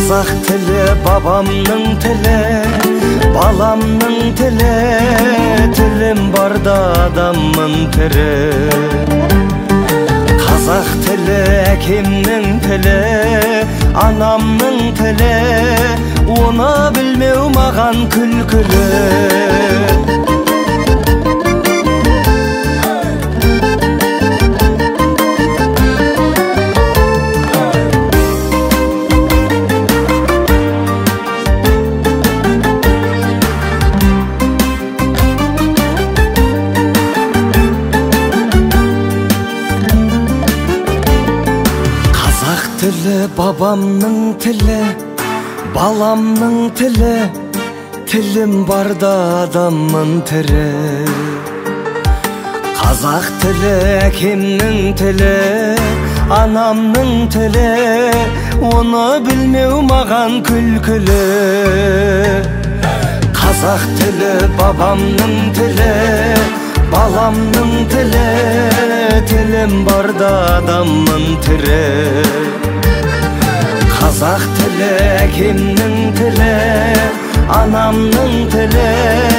Қазақ тілі бабамның тілі, баламның тілі, тілім барда адаммын тірі. Қазақ тілі әкемнің тілі, анамның тілі, оны білмеу маған күлкілі. Тілі бабамның тілі, баламның тілі, тілім барда адаммын тірі. Қазақ тілі әкемнің тілі, анамның тілі, оны білмеу маған күлкілі. Қазақ тілі бабамның тілі, баламның тілі, тілім барда адаммын тірі. Қазақ тілі әкемнің тілі, анамның тілі.